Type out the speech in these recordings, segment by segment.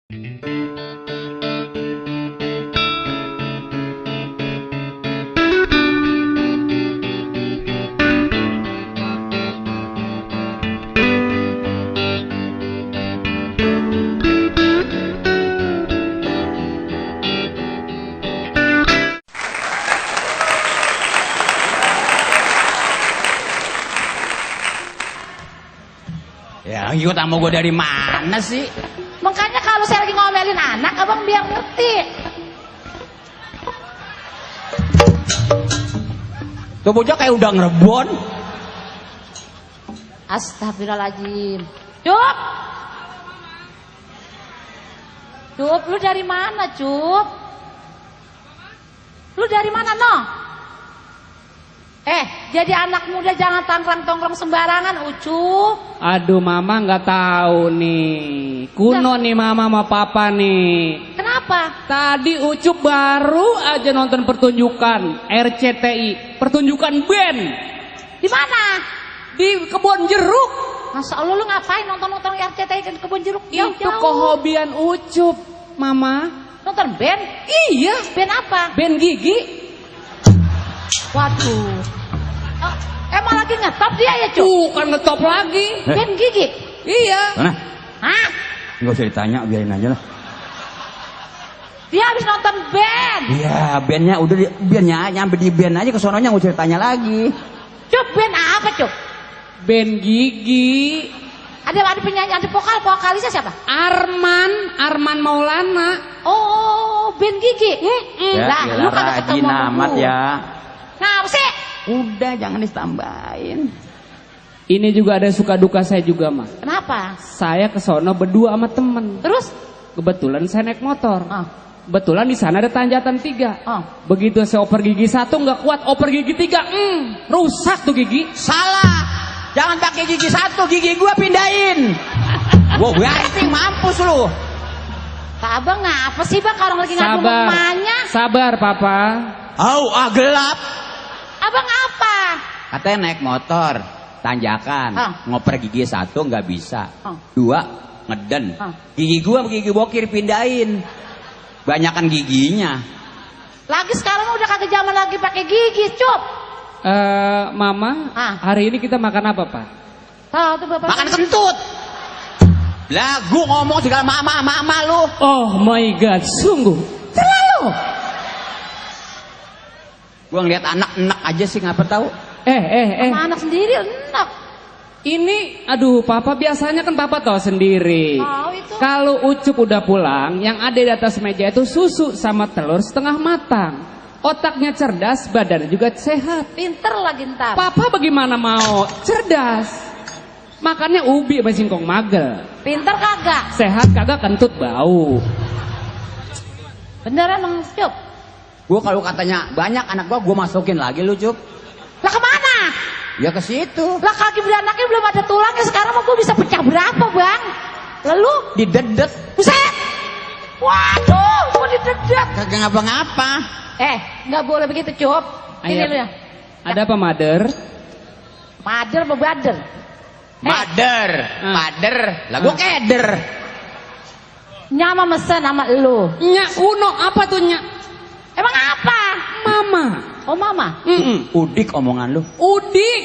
Ya, ikut sama gue dari mana sih? Makanya kalau saya lagi ngomelin anak, abang biar ngerti. Tuh bocah kayak udah ngerebon. Astagfirullahaladzim. Cup! Cup, lu dari mana, Cup? Lu dari mana, no? Jadi anak muda jangan tangkrang-tongkrong sembarangan, Ucup. Aduh, mama nggak tahu nih. Kuno nih mama sama papa nih. Kenapa? Tadi Ucup baru aja nonton pertunjukan RCTI, pertunjukan band. Di mana? Di Kebon Jeruk. Masa Allah, lu ngapain nonton-nonton RCTI ke Kebun Jeruk? Itu kehobian Ucup, mama. Nonton band? Iya. Band apa? Band Gigi. Waduh. Emang lagi ngetop dia ya, Cuk? Bukan ngetop lagi. Band Gigi? Iya. Mana? Hah? Gak usah ditanya, biarin aja lah. Dia habis nonton band. Iya, bandnya udah bandnya nyampe di band aja, kesononya gak usah ditanya lagi. Cuk, band apa, Cuk? Band Gigi. Ada penyanyi, ada vokalisnya siapa? Arman Maulana. Oh, band Gigi. Lah, lu kagak rajin ketemu amat gua. ya. Ngapa sih? Udah, jangan ditambahin. Ini juga ada suka duka saya juga, mah. Kenapa? Saya ke sono berdua sama temen. Terus? Kebetulan saya naik motor. Oh. Kebetulan di sana ada tanjatan 3. Oh. Begitu saya oper gigi 1 nggak kuat, oper gigi 3, rusak tuh gigi. Salah. Jangan pakai gigi 1, gigi gua pindahin. Gua ganti, mampus lu. Kak Abang ngapa sih, Bang, orang lagi ngadu mamanya? Sabar, Papa. Gelap. Abang apa? Katanya naik motor, tanjakan, ngoper gigi 1 nggak bisa, 2 ngeden, gigi gua sama gigi bokir pindahin, banyakan giginya. Lagi sekarang udah kagak zaman lagi pakai gigi, Cup. Mama, hari ini kita makan apa, Pak? Tahu tuh Bapak. Makan kentut. Lah, gua ngomong segala mama lu. Oh my God, sungguh terlalu. Gua ngeliat anak-anak aja sih, ngapa tahu. Sama anak sendiri enak. Ini, aduh, Papa biasanya kan Papa tahu sendiri. Tahu itu. Kalau Ucup udah pulang, yang ada di atas meja itu susu sama telur setengah matang. Otaknya cerdas, badannya juga sehat. Pinter lagi ntar. Papa bagaimana mau cerdas? Makannya ubi sama singkong magel. Pinter kagak? Sehat kagak, kentut bau. Bener emang, Cup? Gua kalau katanya banyak anak gua masukin lagi lu, Cup. Lah kemana? Ya ke situ. Lah kaki beranaknya belum ada tulangnya, sekarang mah gua bisa pecah berapa, Bang? Lalu? Didedet. Buset! Waduh, gua didedet. Kagak ngapa-ngapa. Nggak boleh begitu, Cup. Ini lu ya. Ada apa, Mother? Mader apa bader? Mader. Lah gua keder. Nyama mesen sama lu. Nyak kuno, apa tuh nyak? Emang apa? Mama. Oh, Mama. Udik omongan lu. Udik.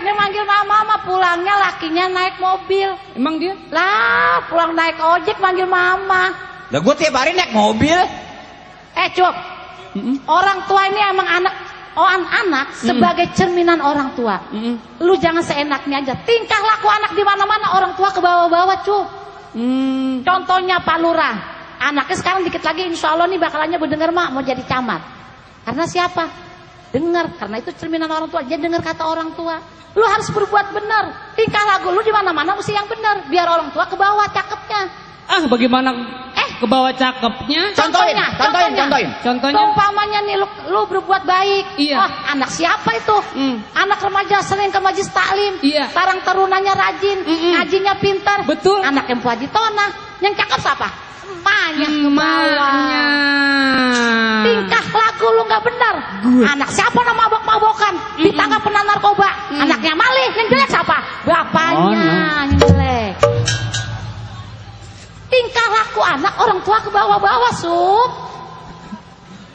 Dia manggil Mama, pulangnya lakinya naik mobil. Emang dia? Lah, pulang naik ojek manggil Mama. Lah gua tiap hari naik mobil. Cup. Orang tua ini emang anak sebagai cerminan orang tua. Lu jangan seenaknya aja. Tingkah laku anak di mana-mana orang tua ke bawah-bawah, Cup. Contohnya Pak Lurah. Anaknya sekarang dikit lagi insya Allah nih bakalannya berdengar mak mau jadi camat. Karena siapa? Dengar, karena itu cerminan orang tua. Dia dengar kata orang tua. Lu harus berbuat benar. Tingkah laku lu di mana-mana mesti yang benar. Biar orang tua ke bawah cakepnya. Bagaimana ke bawah cakepnya? Contohin. Contohnya? Umpamanya nih lu berbuat baik. Iya. Anak siapa itu? Anak remaja sering ke majlis taklim. Iya. Sekarang tarunanya rajin, ngajinya pintar. Betul. Anak yang Haji Tonah. Yang cakep siapa? Emaknya ke bawah. Tingkah laku lu nggak benar. Anak siapa nama mabok-mabokan? Di tangga pernah narkoba. Anaknya malih. Yang jelek siapa? Bapaknya yang jelek. tingkah laku anak orang tua ke bawah-bawah, Sup.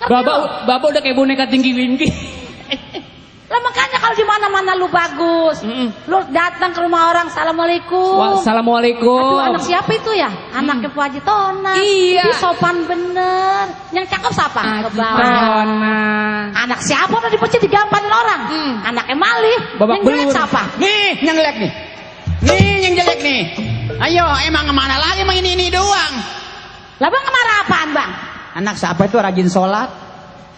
Baba udah kayak boneka tinggi-tinggi. Lah makanya kalau di mana-mana lu bagus. Lu datang ke rumah orang, assalamualaikum. Assalamualaikum. Aduh, anak siapa itu ya? Anaknya Pak Haji Tona. Iya. Ih, sopan bener. Yang cakep siapa? Haji Tona. Anak siapa udah dipecah digamparin orang? Anaknya Malih. Babak yang jelek belur. siapa? Nih, yang jelek nih. Nih, yang jelek nih. Ayo, emang kemana lagi emang ini doang? Lah bang marah apaan bang? Anak siapa itu rajin sholat?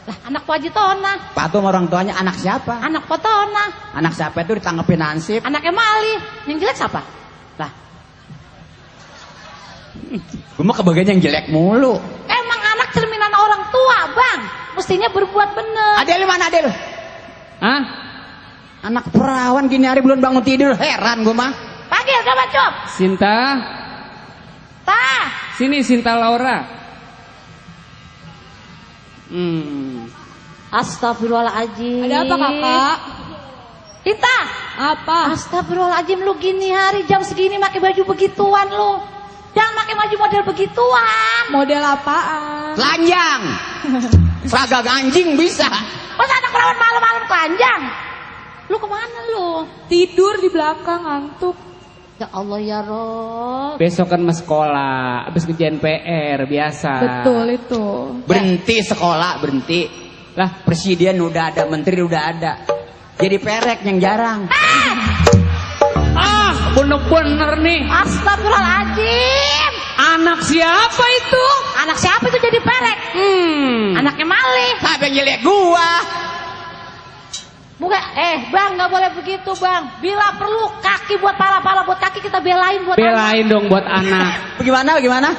Lah anak Pak Haji Tona. Patuh sama orang tuanya, anak siapa? Anak Pak Tona. Anak siapa itu ditangkepin Hansip? Anaknya Malih. Yang jelek siapa? Lah. Gue mah kebagian yang jelek mulu. Emang anak cerminan orang tua bang. Mestinya berbuat bener. Adel mana Adel? Hah? Anak perawan gini hari belum bangun tidur, heran gue mah. Panggil coba Cop. Sinta. Tah. Sini Sinta Laura. Astagfirullahaladzim. Ada apa kakak? Tinta. Apa? Astagfirullahaladzim, lu gini hari jam segini pakai baju begituan lu. Jangan pakai baju model begituan. Model apaan? Telanjang. Seragam anjing bisa. Masa anak perawan malam-malam telanjang? Lu kemana lu? Tidur di belakang, ngantuk. Ya Allah ya Rob. Besok kan mau sekolah, habis kerjaan PR biasa. Betul itu. Berhenti sekolah, berhenti. Lah, presiden udah ada, menteri udah ada. Jadi perek yang jarang. Bener-bener nih. Astagfirullahaladzim. Anak siapa itu? Anak siapa itu jadi perek? Anaknya Malih. Apa yang jelek gua? Bukan, bang nggak boleh begitu bang. Bila perlu kaki buat pala buat kaki kita belain buat Belain anak. dong buat anak. Bagaimana?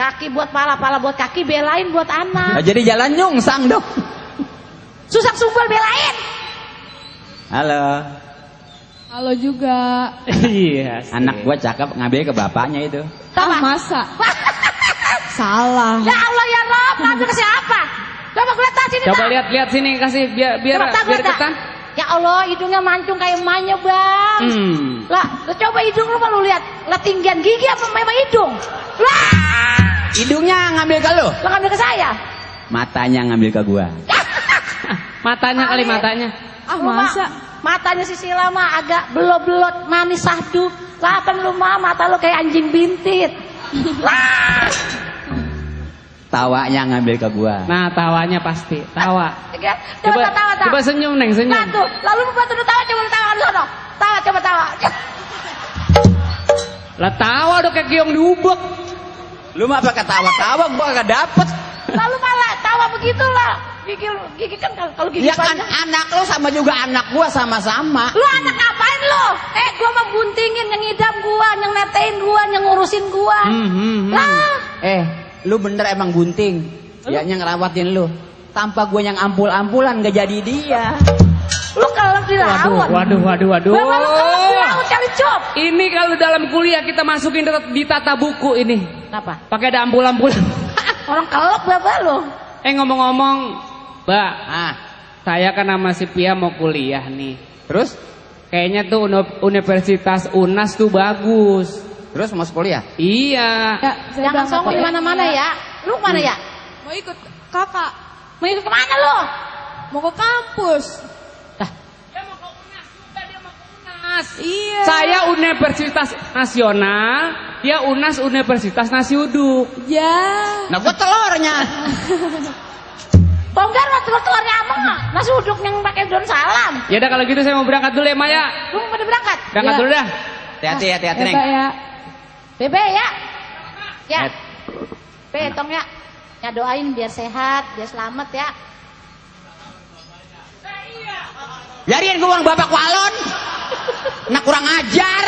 Kaki buat pala buat kaki belain buat anak. Nah, jadi jalan nyungsang dong. Susah sumbel belain. Halo. Halo juga. Iya. sih. Anak gua cakep, ngambil ke bapaknya itu. Coba. Masa? Salah. Ya Allah ya Rob, ngambil ke siapa? Coba gue lihat sini. Coba lihat sini kasih biar Coba, ketan. Ya Allah, hidungnya mancung kayak emaknya bang. Lah, lu coba hidung lu mau lu lihat. Lah tinggian gigi apa memang hidung? Lah, Hidungnya ngambil ke lu, lu ngambil ke saya. matanya ngambil ke gua. Matanya kali matanya. Masa? Matanya si Sila mah agak belot-belot manis sahdu. Lah lu mah mata lu kayak anjing bintit. Lah. Tawanya ngambil ke gua. Nah, tawanya pasti. Tawa. Coba tawa. Coba senyum, Neng, senyum. Nah, tuh, lalu lu bantu tawa, coba lu tawa di sono. Tawa, coba tawa. Lah tawa udah kayak giong diubek. Lu mah pakai tawa-tawa gua kagak dapet. Lalu malah tawa begitulah. Gigi kan kalau gigi Ya kan panjang. anak lu sama juga anak gua sama-sama. Lu anak ngapain lu? Gua mah buntingin, yang ngidam gua, yang netein gua, yang ngurusin gua. Lah. Lu bener emang gunting. Ya yang ngerawatin lu. Tanpa gua yang ampul-ampulan gak jadi dia. Lu kalau dirawat. Waduh. Bapak lu kalau dirawat kali Cop. Ini kalau dalam kuliah kita masukin di tata buku ini. Kenapa? Pakai ada ampul-ampul. Orang kelop bapak lu. Ngomong-ngomong, Mbak, Ah, saya kan sama si Pia mau kuliah nih. terus? Kayaknya tuh Universitas UNAS tuh bagus. Terus mau kuliah? Iya. Ya, saya Jangan berangkat songong di ya. mana-mana ya. Lu mana ya? Mau ikut kakak. Mau ikut kemana lu? Mau ke kampus. Dia mau ke UNAS juga, dia mau ke UNAS. Iya. Saya Universitas Nasional, dia UNAS Universitas Nasi Uduk. Ya. Nah gua telurnya. Bongkar lah telur-telurnya abang mah. Nasi uduk yang pakai daun salam. Ya udah kalau gitu saya mau berangkat dulu ya, Maya. Lu mau pada berangkat? Berangkat Ya. dulu dah. Hati-hati Neng. Kak ya. Bebe ya. Ya. Et. Be, tong ya. Ya doain biar sehat, biar selamat ya. Biarin gua orang bapak walon. Nah kurang ajar.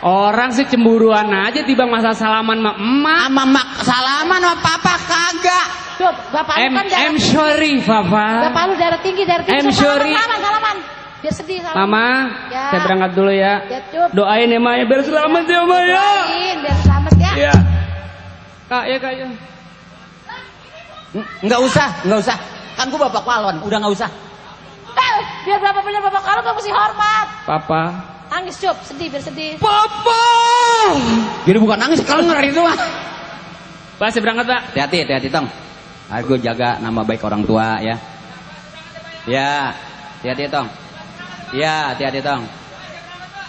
Orang sih cemburuan aja tiba masa salaman sama emak. Sama mak salaman sama papa kagak. Cuk, bapak lu kan I'm sorry, Papa. Bapak lu darah tinggi. I'm sorry. Salaman. Biar sedih salaman. Mama, Ya. saya berangkat dulu ya. Ya, Cuk. Doain ya, Maya, biar selamat ya, Maya. Doain biar selamat ya. Iya. Kak, ya, Kak, ya. Nggak usah. Kan gua bapak walon, udah nggak usah. Biar bapak punya bapak kalau gak mesti hormat. Papa, Nangis Cup, sedih biar sedih. Papa. Jadi bukan nangis, kelenger itu mah. Pak, saya berangkat, Pak. Hati-hati Tong. Harus gue jaga nama baik orang tua ya. Ya, hati-hati Tong. Ya, hati-hati Tong.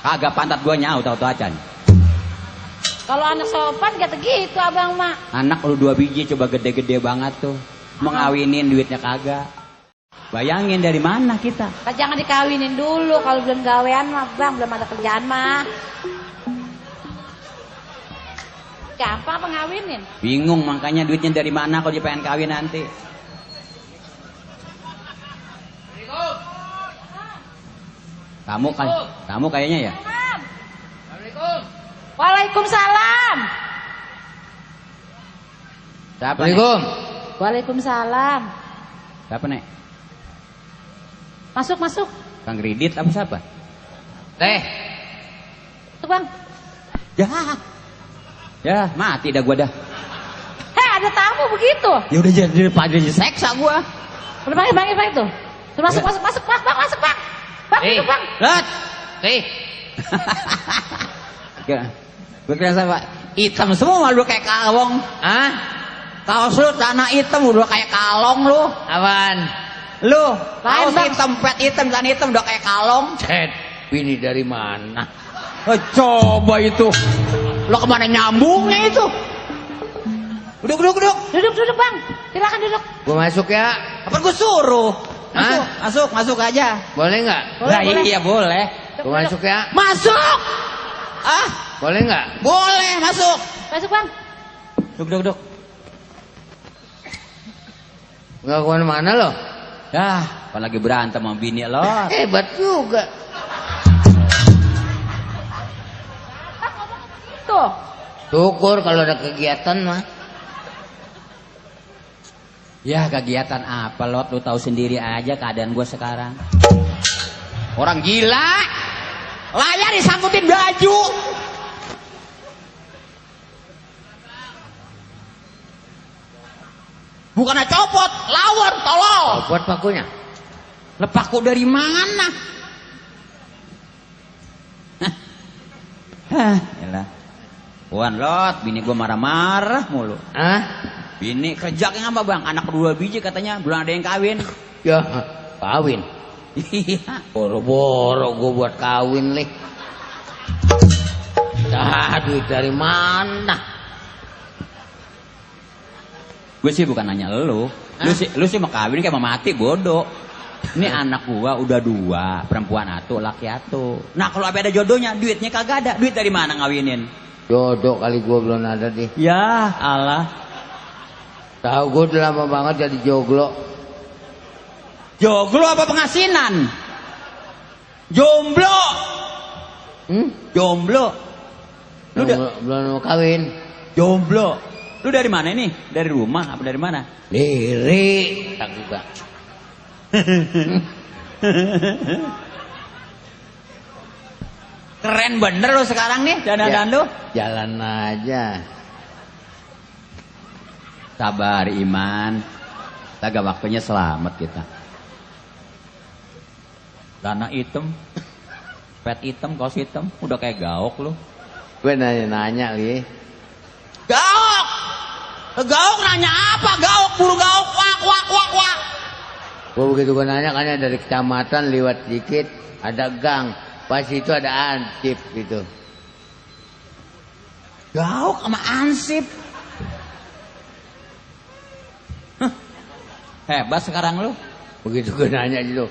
Kagak pantat gue nyau tau-tau acan. Kalau anak sopan kata gitu abang mak. Anak lu 2 biji coba gede-gede banget tuh. Mau ngawinin duitnya kagak. Bayangin dari mana kita? Jangan dikawinin dulu kalau belum gawean mah bang, belum ada kerjaan mah. Gampang apa ngawinin? Bingung makanya duitnya dari mana kalau dia pengen kawin nanti. Kamu kayaknya ya? Assalamualaikum. Waalaikumsalam. Siapa Assalamualaikum. Waalaikumsalam. Siapa nek? Masuk masuk. Kang Kredit apa siapa? Teh. Masuk bang. Ya mati dah gua dah. Heh ada tamu begitu. Ya udah jadi seksa gua. Udah panggil tuh. Tuh, masuk bang masuk bang. Bang itu bang. Lot. Teh. Gue kira sama hitam semua lu kayak kalong. Ah? Kaos lu tanah hitam udah kayak kalong lu. Apaan? Lu Lain, kaos Bang. hitam, pet hitam, tanah hitam udah kayak kalong. Cet, bini dari mana? Coba itu. Lo kemana nyambungnya itu? Duduk. Duduk bang. Silakan duduk. Gua masuk ya? Apa gue suruh? Masuk aja. Boleh nggak? Boleh, boleh. Iya boleh. Gua masuk ya? Masuk. Boleh nggak? Boleh masuk. Masuk bang. Duduk. Nggak kemana-mana loh. Dah, apalagi berantem sama bini lo. Hebat juga. Tuh. Syukur kalau ada kegiatan mah. Ya kegiatan apa Lot, lu tahu sendiri aja keadaan gue sekarang. Orang gila. Layar disangkutin baju. Bukannya copot, lawan, tolol. Buat pakunya. Lepaku dari mana? Yalah. Puan Lot, bini gue marah-marah mulu. Ah? Bini kerjanya apa bang? Anak 2 biji katanya, belum ada yang kawin. Ya, kawin. Iya. Boro-boro gue buat kawin lih. Duit dari mana? Gue sih bukan nanya lu. Lu sih mau kawin kayak mau mati bodoh. Ini anak gua udah 2, perempuan atu, laki atu. Nah kalau ada jodohnya, duitnya kagak ada. Duit dari mana ngawinin? Jodoh kali gue belum ada deh. Ya Allah. Tahu gue udah lama banget jadi joglo. Joglo apa pengasinan? Jomblo. Jomblo. Lu belum mau kawin. Jomblo. Lu dari mana ini? Dari rumah apa dari mana? Diri. Tak juga. Keren bener lu sekarang nih dandan lu. Jalan aja. Sabar Iman. Kagak waktunya selamat kita. Dana hitam, pet hitam, kaos hitam, udah kayak gaok lu. Gue nanya-nanya li. Gaok! Gaok nanya apa? Gaok, buru gaok, wak. Gue begitu gue nanya kan dari kecamatan lewat dikit ada gang. Pas itu ada ansip gitu. Gaok sama ansip. Hebat sekarang lu. Begitu gue nanya gitu.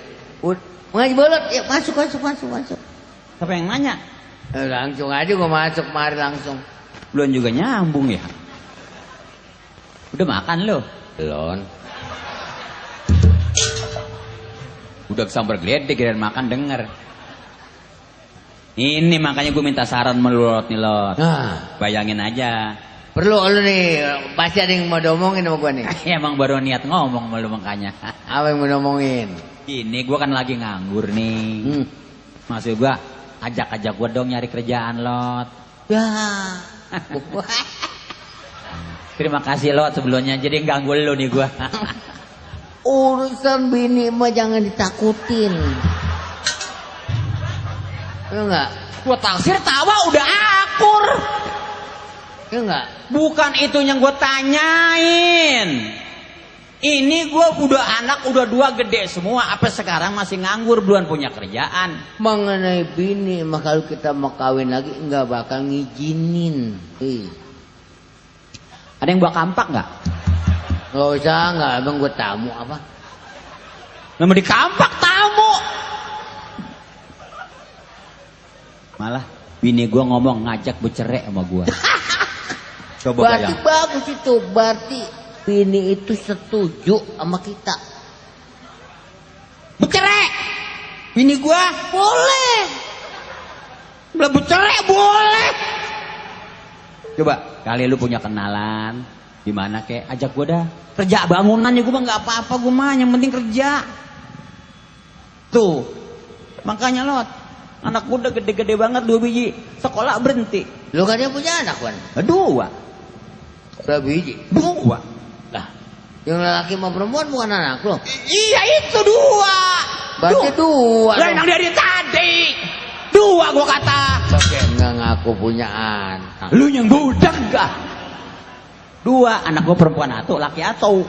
Ngaji bolot, ya masuk. Siapa yang nanya? Langsung aja gue masuk, mari langsung. Belum juga nyambung ya. Udah makan lu? Belum. Udah kesambar geledek dan makan denger. Ini makanya gue minta saran melurut nih Lot. Nah, bayangin aja. Perlu lu nih, pasti ada yang mau diomongin sama gue nih. Emang baru niat ngomong sama lu makanya. Apa yang mau diomongin? Ini gue kan lagi nganggur nih. Maksud gue ajak gue dong nyari kerjaan Lot. Ya. Terima kasih Lot sebelumnya jadi ganggu lu nih gue. Urusan bini mah jangan ditakutin. Iya enggak? Gua taksir tawa udah akur. Iya enggak? Bukan itu yang gua tanyain. Ini gua udah anak udah 2 gede semua. Apa sekarang masih nganggur belum punya kerjaan? Mengenai bini, mah kalau kita mau kawin lagi enggak bakal ngizinin. Ada yang bawa kampak nggak? Nggak usah, enggak. Emang gue tamu apa? Nama di kampak tamu. Malah bini gua ngomong ngajak bercerai sama gua. Coba Berarti bayang. bagus itu. Berarti bini itu setuju sama kita. Bercerai. Bini gua boleh. Udah bercerai boleh. Coba kali lu punya kenalan di mana kek ajak gua dah. Kerja bangunan ya gua mah nggak apa-apa gua mah yang penting kerja. Tuh. Makanya Lot, anak gua udah gede-gede banget 2 biji. Sekolah berhenti. Lu kan dia punya anak kan? 2. Berapa biji? 2. Lah, yang laki sama perempuan bukan anak lo? Iya itu 2. Berarti 2 Lah yang dari tadi 2 gua kata. Enggak ngaku punya anak. Lu yang budak gak? 2 anak gua perempuan atau laki atau.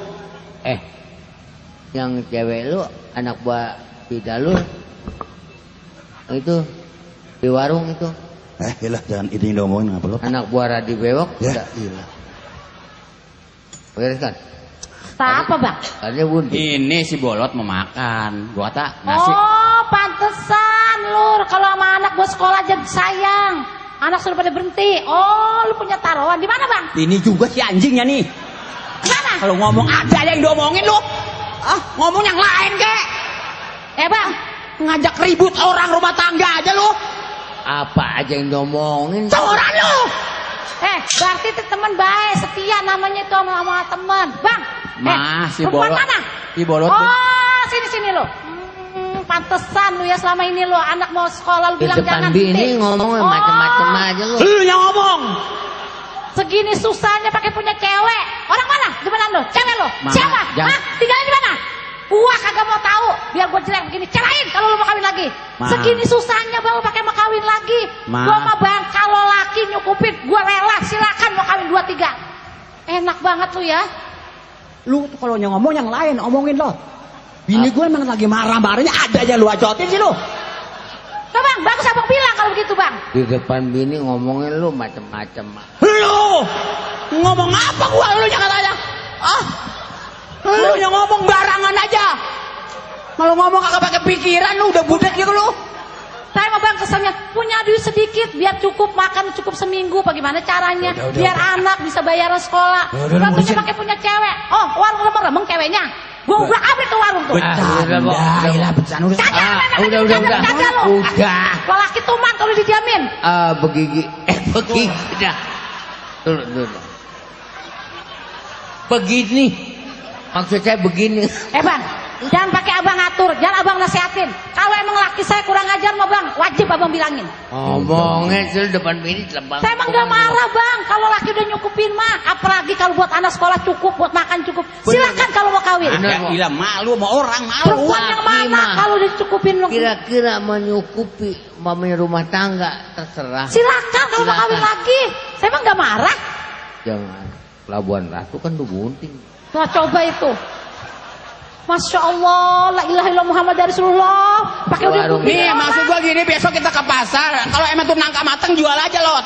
Yang cewek lu anak buah tidak lu itu di warung itu Ilah jangan ini ngomongin apa lo? anak buah Radi Bewok Ya, udah ilah. bereskan Tak apa bang? katanya buntu. Ini si Bolot mau makan. Gua kata nasi. Oh pantesan lur. Kalau sama anak gue sekolah aja sayang. Anak sudah pada berhenti. Oh lu punya taruhan. Di mana bang? Ini juga si anjingnya nih. Mana? Kalau ngomong ada yang diomongin lu. Ngomong yang lain kek. Bang. Ngajak ribut orang rumah tangga aja lu. Apa aja yang diomongin Tawuran lu. Berarti itu teman baik, setia namanya itu sama teman. Bang. Si perempuan Bolot. mana? Si Bolot. Oh sini lo. Pantesan lu ya selama ini lo anak mau sekolah lu di bilang depan jangan bini berhenti. ngomongnya Oh, macam-macam aja lu. Lu yang ngomong. Segini susahnya pakai punya cewek. Orang mana? Di mana lo? Cewek lo? Ma, Siapa? jangan. Hah? Tinggalnya di mana? Gua kagak mau tahu. Biar gua jelek begini. Cerain kalau lu mau kawin lagi. Ma. Segini susahnya baru pakai mau kawin lagi. Ma. Gua mah bang kalau laki nyukupin gua rela silakan mau kawin 2 3. Enak banget lu ya. Lu tuh kalau yang ngomong yang lain omongin lo. Bini gue emang lagi marah-marahnya ada aja lu acotin sih lu. Tuh bang, bagus abang bilang kalau begitu bang. Di depan bini ngomongin lu macam-macam. Lu ngomong apa gua lu jangan tanya. Lu yang ngomong barangan aja. Kalau ngomong kagak pakai pikiran lu udah budak gitu lu. Saya mah bang kesannya punya duit sedikit biar cukup makan cukup seminggu. Bagaimana caranya? Biar anak bisa bayaran sekolah. Satunya pakai punya cewek. Oh warung remeng ceweknya. Gua ubrak abrik tuh warung tuh. Bercanda, bercanda udah. Udah. Kalau laki tuman kalau dijamin. Begigi. Begigi dah. Dulu. Begini. Maksud saya begini. Bang, jangan pakai abang atur, jangan abang nasihatin. Kalau emang laki saya kurang ajar mah bang, wajib abang bilangin. Ngomongnya sih depan bini telebang. Saya emang gak marah bang, kalau laki udah nyukupin mah. Apalagi kalau buat anak sekolah cukup, buat makan cukup. Silakan kalau mau kawin. Gila malu sama orang malu. Perempuan yang laki mana mah. kalau dicukupin lo? Kira-kira menyukupi mamanya rumah tangga terserah. Silakan kalau mau Silakan. kawin lagi. Saya emang gak marah. Jangan. Pelabuhan Ratu kan tuh gunting. Nah coba itu. Masya Allah, la ilaha illallah Muhammad Rasulullah. Pakai udah Warung. begini Nih orang. maksud gua gini besok kita ke pasar. Kalau emang tuh nangka mateng jual aja Lot.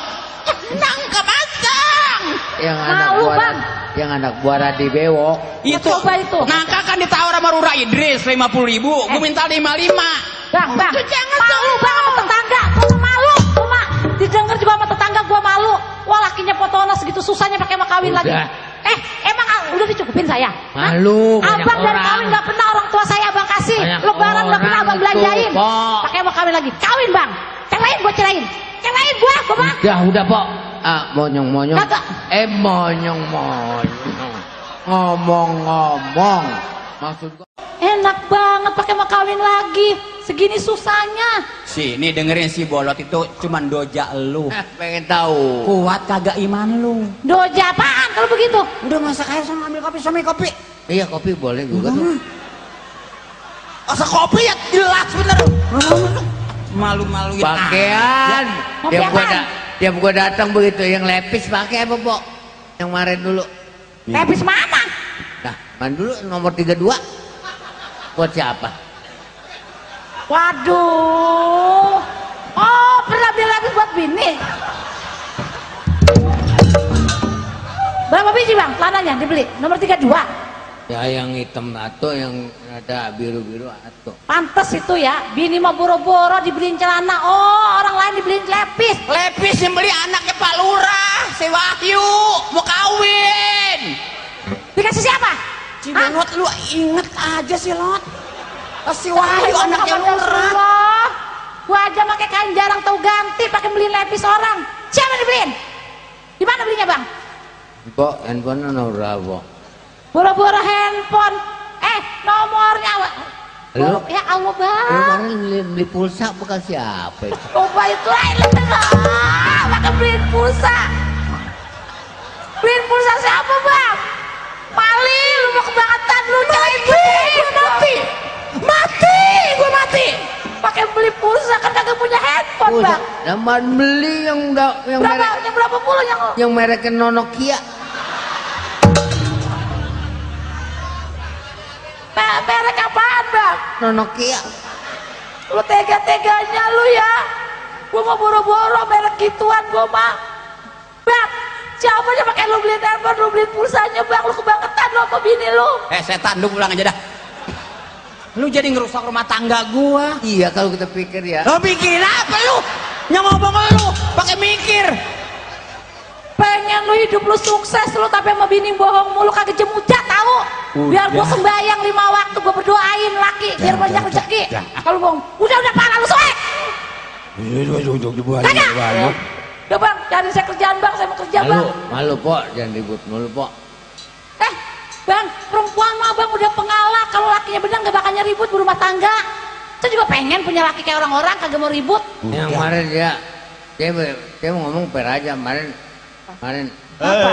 Nangka mateng. Yang anak Malu, buah Bang. yang anak buah Radi Bewok. Itu. Coba itu. Nangka kan ditawar sama Rura Idris 50.000. Gua minta 55. Bang, Itu jangan malu bang sama tetangga. Gua malu, cuma didengar juga sama tetangga gua malu. Wah lakinya potona segitu susahnya pakai mau kawin Udah. lagi. Emang udah dicukupin saya? Hah? Malu, banyak Abang dari orang. kawin gak pernah orang tua saya abang kasih. Banyak Lebaran gak pernah orang abang belanjain. itu, Pok. Pakai mau kawin lagi. Kawin bang. Cerain gua cerain. Cerain gua mah. Udah Pok. Monyong-monyong. Kagak. Monyong-monyong. Ngomong-ngomong. Maksud gua Enak banget pakai mau kawin lagi. Segini susahnya. Sini dengerin si Bolot itu cuman doja lu. pengen tahu. Kuat kagak iman lu. Doja apaan kalau begitu? Udah masak air sama ambil kopi sama kopi. Iya kopi boleh juga tuh. Asa kopi ya jelas bener. malu-maluin Pakaian. Mau Tiap gua, apaan? tiap gua datang begitu yang lepis pakai apa, Pok? Yang kemarin dulu. Lepis mana? Nah, man dulu nomor 32. Buat siapa? Waduh. Oh, pernah beli lepis buat bini. Berapa biji bang? Celananya dibeli? Nomor 32. Ya yang hitam atau yang ada biru-biru atau. Pantes itu ya. Bini mau boro-boro dibeliin celana. Oh, orang lain dibeliin lepis. Lepis yang beli anaknya Pak Lurah, si Wahyu, mau kawin. Dikasih siapa? Cibenot, lu inget aja sih, Lot. Si Wahyu anaknya Lurah. Gua aja pakai kain jarang tahu ganti, pakai beliin lepis orang. Siapa yang dibeliin? Di mana belinya bang? Pok, handphone nomor berapa? Boro-boro handphone. Nomornya. Lu? Ya Allah bang. Kemarin beli pulsa bukan siapa itu? Coba itu lain pakai beliin pulsa. Beliin pulsa siapa bang? Mali, lu mau kebangetan lu mati. Gua mati. Pakai beli pulsa kan kagak punya handphone bang. Zaman beli yang Berapa? Yang berapa puluh yang mereknya Nokia. merek apaan bang? Nokia. Lu tega-teganya lu ya. Gua mau boro-boro merek gituan gua mah. Bang, siapa aja pakai lu beliin handphone, lu beliin pulsanya bang, lu kebangetan lu sama bini lu. Setan, lu pulang aja dah. Lu jadi ngerusak rumah tangga gua. Iya kalau kita pikir ya. Lo mikirin apa lu? Yang ngomong lu pakai mikir. Pengen lu hidup lu sukses lu tapi sama bini bohong mulu kagak jemujat tahu. Biar gua sembahyang 5 waktu gua berdoain laki biar banyak rezeki. Kalau bohong, udah parah lu soek. Kagak. Udah bang, cari saya kerjaan bang, saya mau kerja bang. Malu Pok, jangan ribut mulu Pok. Bang, perempuan mah bang udah pengalah kalau lakinya benar gak bakal ribut berumah tangga. Saya juga pengen punya laki kayak orang-orang kagak mau ribut. Yang kemarin dia mau ngomong per aja kemarin. Apa?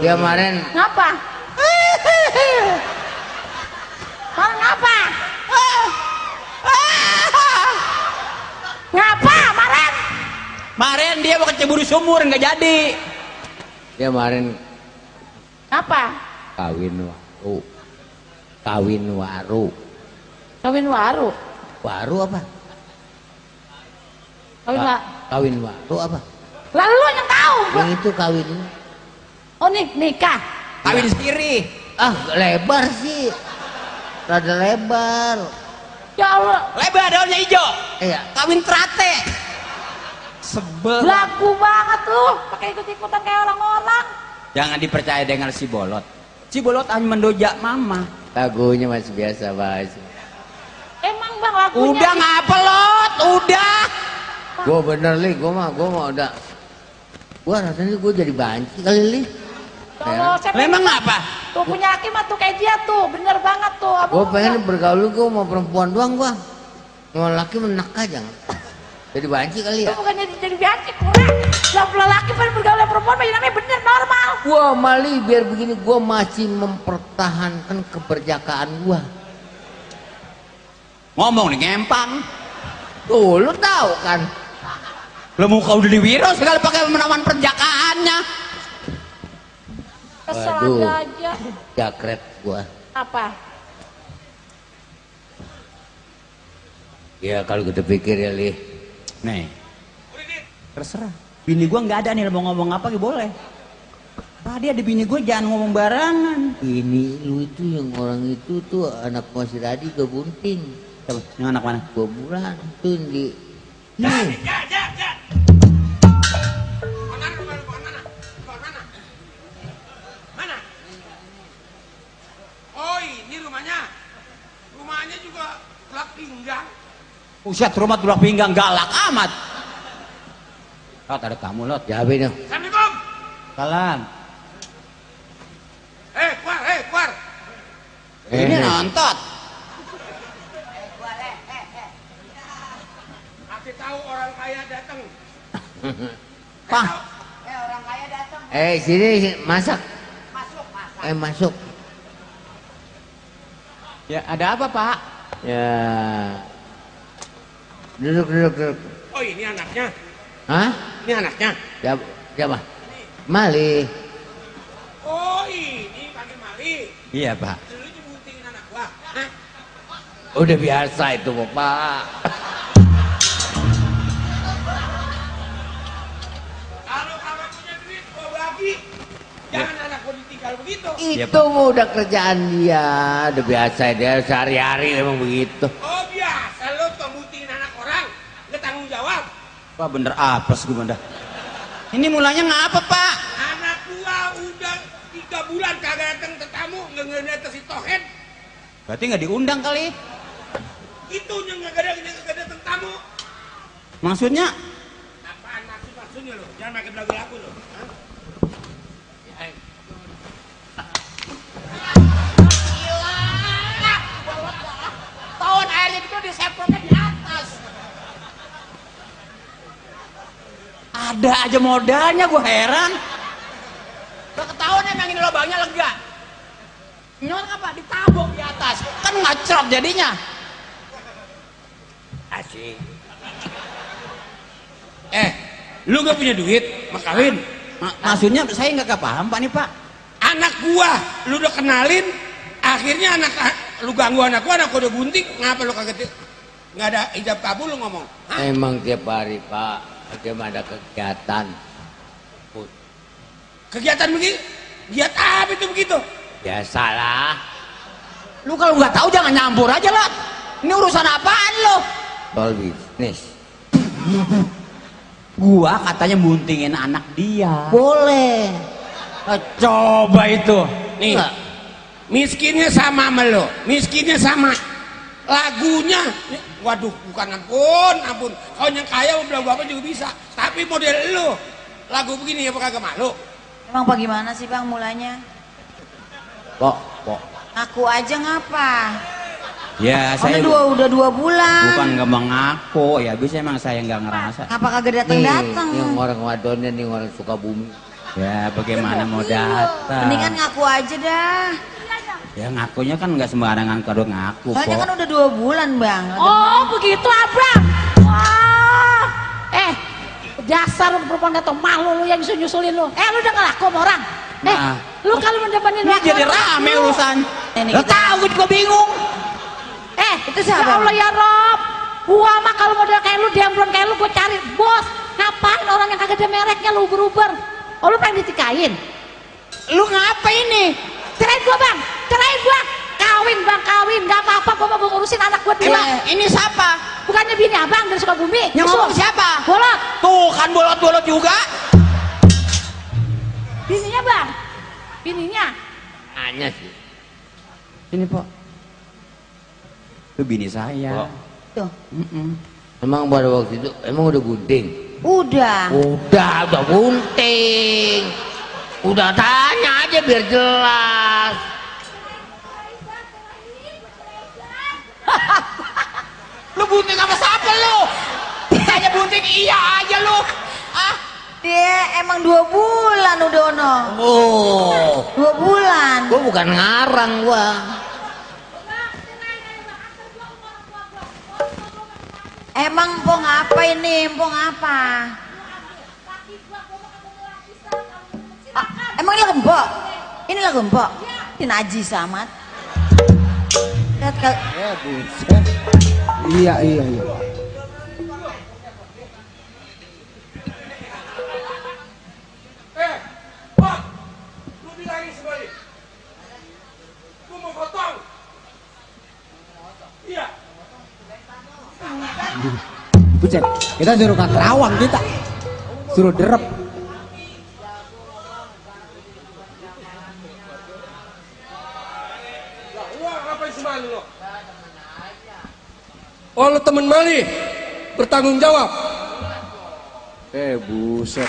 Dia kemarin Ngapa? Mal ngapa? Ngapa Maren? Maren dia mau kecebur sumur nggak jadi. dia kemarin Apa? kawin waru. Kawin waru. Kawin waru. Waru apa? Kawin waru apa? Lalu lu yang tahu. Yang itu kawin. Oh nikah. Kawin sendiri. Ah lebar sih. Rada lebar. Ya Allah. Lebar daunnya hijau. Iya. Kawin terate. Sebel. Lagu banget lu. Pakai ikut-ikutan kayak orang-orang. Jangan dipercaya dengan si Bolot. Si Bolot hanya mendojak mama. Lagunya masih biasa bahas. Emang bang lagunya. Udah ngapa Lot? Udah. Gua bener li, gua mah udah. Gua rasanya gua jadi banci kali li. Kalau saya Memang apa? tuh punya laki mah tuh kayak dia tuh. Bener banget tuh. Gua pengen bergaul gua mau perempuan doang gua. Mau laki menek aja. Jadi banci kali Itu ya. bukannya jadi biasa kurang. Lah laki pada bergaul sama perempuan mah namanya bener normal. Gua mali biar begini gua masih mempertahankan keperjakaan gua. Ngomong nih ngempang. Tuh lu tahu kan. Lo muka udah diwiro segala pakai menawan perjakaannya. Kesel Waduh. ada aja. Jakret gua. Apa? Ya kalau kita pikir ya li. Nih. Terserah. Bini gua nggak ada nih mau ngomong apa gitu boleh. Tadi ada bini gua jangan ngomong barangan. Ini lu itu yang orang itu tuh anak Mas Radi ke Bunting. Coba, yang anak mana? 2 bulan tuh di. Nih. Oh ini rumahnya. Rumahnya juga tulak pinggang. Uset rumah tulak pinggang galak amat. Lot ada kamu Lot. Jabe dong. Assalamualaikum. Salam. Keluar. Ini nontot. Aku tahu orang kaya datang. Pah. Sini masak. Masuk. Ya ada apa Pak? Ya Duduk. Oh ini anaknya. Hah? Ini anaknya. Siapa? Mali. Oh ini panggil Mali. Iya, Pak. Lu buntingin anak gua. Hah? Udah biasa itu, Bapak. Kalau kamu punya duit, gua bagi. Jangan anak gua ditinggal begitu. Itu udah kerjaan dia, udah biasa dia sehari-hari memang begitu. Oh biasa lo tuh buntingin anak orang. Nggak tanggung jawab. Pak bener apes gue bener. Ini mulanya ngapa, Pak? Anak gua udah 3 bulan kagak datang ke tamu. Nggak datang si Tohen. Berarti nggak diundang kali. Itu yang nggak datang tamu. Maksudnya? Apaan maksudnya lo? Jangan pakai belagu-lagu lo. Hah? Tahun air itu disemprotnya di atas. Ada aja modalnya, gue heran. Ketahuan emang ini lubangnya lega. Nyon apa? Ditabung di atas. Kan ngacrot jadinya. Asik. Lu nggak punya duit, mau kawin? Maksudnya saya nggak paham, Pak nih, Pak. Anak gua, lu udah kenalin, akhirnya lu ganggu anak gua udah bunting, ngapa lu kagak nggak ada ijab kabul lu ngomong? Hah? Emang tiap hari, Pak, bagaimana kegiatan? Kegiatan begitu? Giat apa itu begitu? Biasalah. Lu kalau nggak tahu jangan nyampur aja lah. Ini urusan apaan lo? Soal bisnis. Gua katanya buntingin anak dia. Boleh. Coba itu. Nih, miskinnya sama sama lo, miskinnya sama. Lagunya, waduh, bukan ampun. Kau yang kaya mau bilang apa juga bisa. Tapi model lo, lagu begini ya kagak malu. Emang bagaimana sih bang mulanya? Pok. Aku aja ngapa? Ya saya Udah 2 bulan. bukan nggak mengaku, ya bisa emang saya nggak ngerasa. Apa kagak datang-datang? Yang orang wadonnya nih orang suka bumi. Ya bagaimana mau datang? Mendingan ngaku aja dah. Ya ngakunya kan nggak sembarangan kalau ngaku. Soalnya Pok. kan udah 2 bulan bang. Oh begitu abang. Wah. Dasar lu perempuan gak tau malu lu yang nyusul-nyusulin lu. Lu udah ngelaku sama orang. Nah. Lu kalau mendepanin Ini jadi rame urusan. Ini Lo kita- tahu gue juga bingung. Itu siapa? Ya Allah ya Rob. Gua mah kalau model kayak lu, demblon kayak lu, gua cari bos. Ngapain orang yang kagak ada mereknya lu uber-uber? Oh lu pengen ditikain? Lu ngapa ini? Cerain gua bang, cerain gua. Kawin bang, kawin. Gak apa-apa, gua mau ngurusin anak gua 2. Ini siapa? Bukannya bini abang dari Sukabumi? Yang ngomong siapa? Bolot. Tuh kan bolot-bolot juga. Bininya bang. Bininya. Hanya sih. Ini Pak. Itu bini saya. Pok. Tuh. Emang pada waktu itu emang udah gunting? Udah. Udah gunting. Udah tanya aja biar jelas. Lu bunting sama siapa lu? Tanya bunting iya aja lu. Dia emang 2 bulan udah ono. Oh, 2 bulan. gua bukan ngarang gua. Emang empong apa ini? Empong apa? Emang ini gembok? Ini lah gembok? Ini najis amat. Lihat kali. Iya. Pak, lu bilangin sebalik. Gua mau potong. Iya. Buset, kita suruh ke Kerawang kita. Suruh derep. Wah, ngapain semali lo? Oh, lu temen Mali? Bertanggung jawab? Buset.